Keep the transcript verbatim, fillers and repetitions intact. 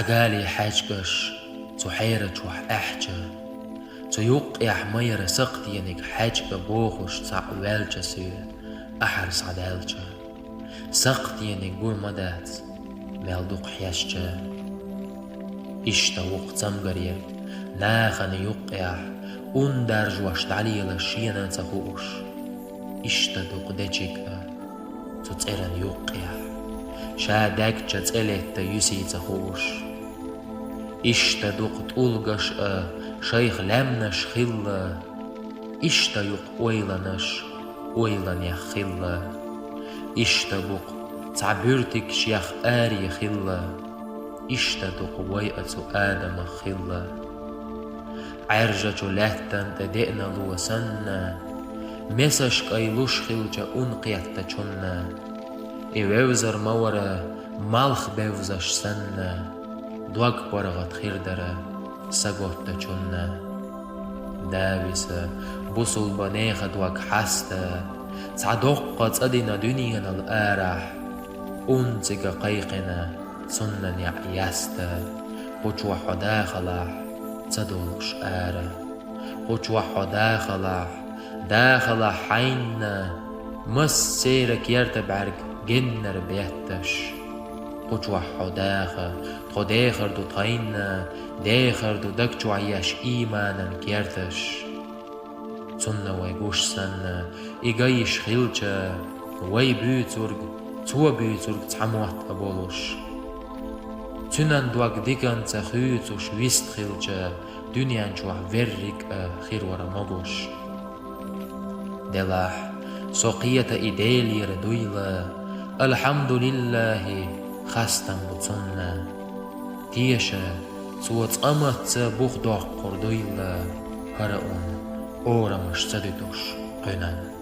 Гали хьаьжкӀаш цу хьерачохь аьхьча, цу юккъехь ма яра сакхтениг хьаьжкӀа бохуш цхьаъ ваьлча соь, ахьар схьадаьлча. Сакхтениг гур ма дац, мел дукха хьаьжча. Иштта ву-кх цамгарерг нахана юккъехь, ун даржош дӀалелаш шена а ца хууш. Иштта ду-кх дечиг а цу цӀеран юккъехь, ша даьгча цӀе летта юьсий ца хууш. Иштта ду-кх тӀулгаш а шайх лаьмнаш хилла, иштта ю-кх ойланаш ойланех хилла. Иштта бу-кх цхьа буьртиг шех аре хилла, иштта ду-кх вай а цу Адамах хилла. Ӏаьржачу лаьттан тӀе деана ло санна, месаш кӀай луш хилча ун кхеттачунна, и вевзар ма вара малх бевзаш санна, дог паргӀат хир дара са готтачунна. Дависа бусулба нехан дог хьаста, цхьа доккха цӀа дина дуьненал арахь, ун цига кхайкхина, цунна неӀ яста, кху чохь хьо дахалахь, ца долуш ара. Кху чохь хьо дахалахь, дахалахь хьайна, массеран керта бӀаьрг геннара бетташ. Кху чохь хьо даха, тхо дехар ду тхайна, дехар ду даг чохь еш ийманан керташ. Цунна вай гуш санна, и ган йиш хилча, вай буьйцург, цо буьйцург цхьа мотт а болуш. Цуьнан дог диканца хуьйцуш вист хилча, дуьнен чохь верриг а хир вара могуш. Делахь, со кхета и Делера дуйла, алхьамдулиллахӀи, хастам бу цунна. Теша, цо цкъа матца бух доккхур дуйла, хӀара ун орамаш ца дуьтуш кхуьнан.